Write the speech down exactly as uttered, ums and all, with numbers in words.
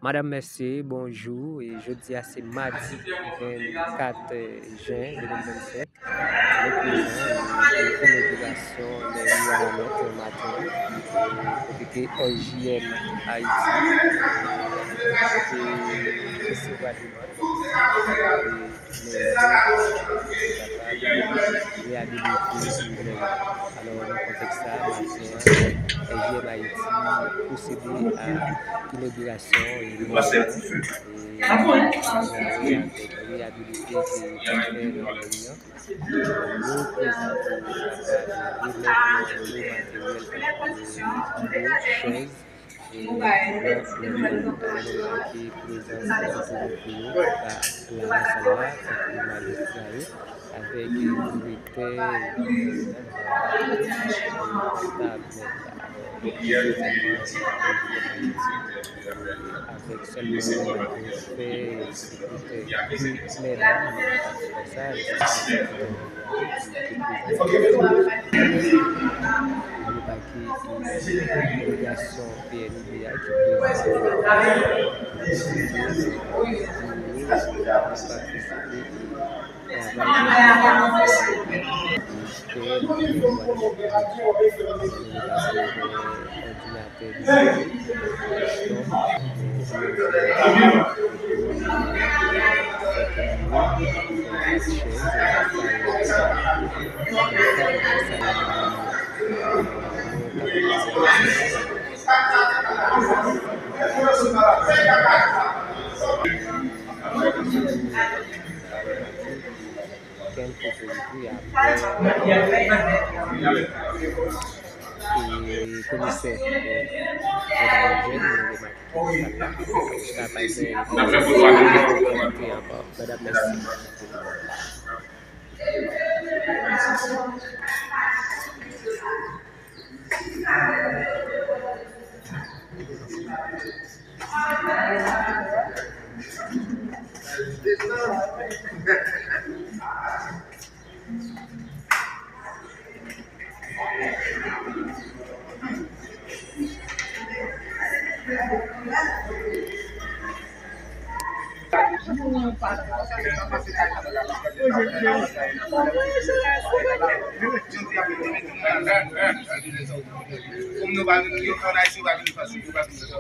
Madanm, mesye, bonjou. E jodi a se madi vennkat jen de mil vennsenk. Nou prezan, e, pou inaugurasyon Mèri Wanament maten an, kote ke O J M Ayiti te resevwa demann, e, mèri kapab reyabilite Mèri. Alò, nan kontèks sa a, maten an, O J M Ayiti pwosede a inaugurasyon e mèri an, e, avèk reyabilite ke yo fè nan mèri an. Yo prezante, kapab remèt yo materyèl tankou biwo, chèz, e lòt, lòt, lòt. Alò, nou make prezans otorite yo pa la nan sal la, tankou majistra yo, avèk direktè, e, tab, avèk sèlman respè, sekirite, medam, sa, nou pa ki delegasyon P N I B a ki prezante, Kèl kote li ye apre, e, komisè, e, Medam Jèn, nou remake ki sal la, jiska pa gen otorite ankò. Medam, mèsi. Kòm nou pa vin, yo ann Ayiti, yo pa vin fasil, yo pa vin fasil.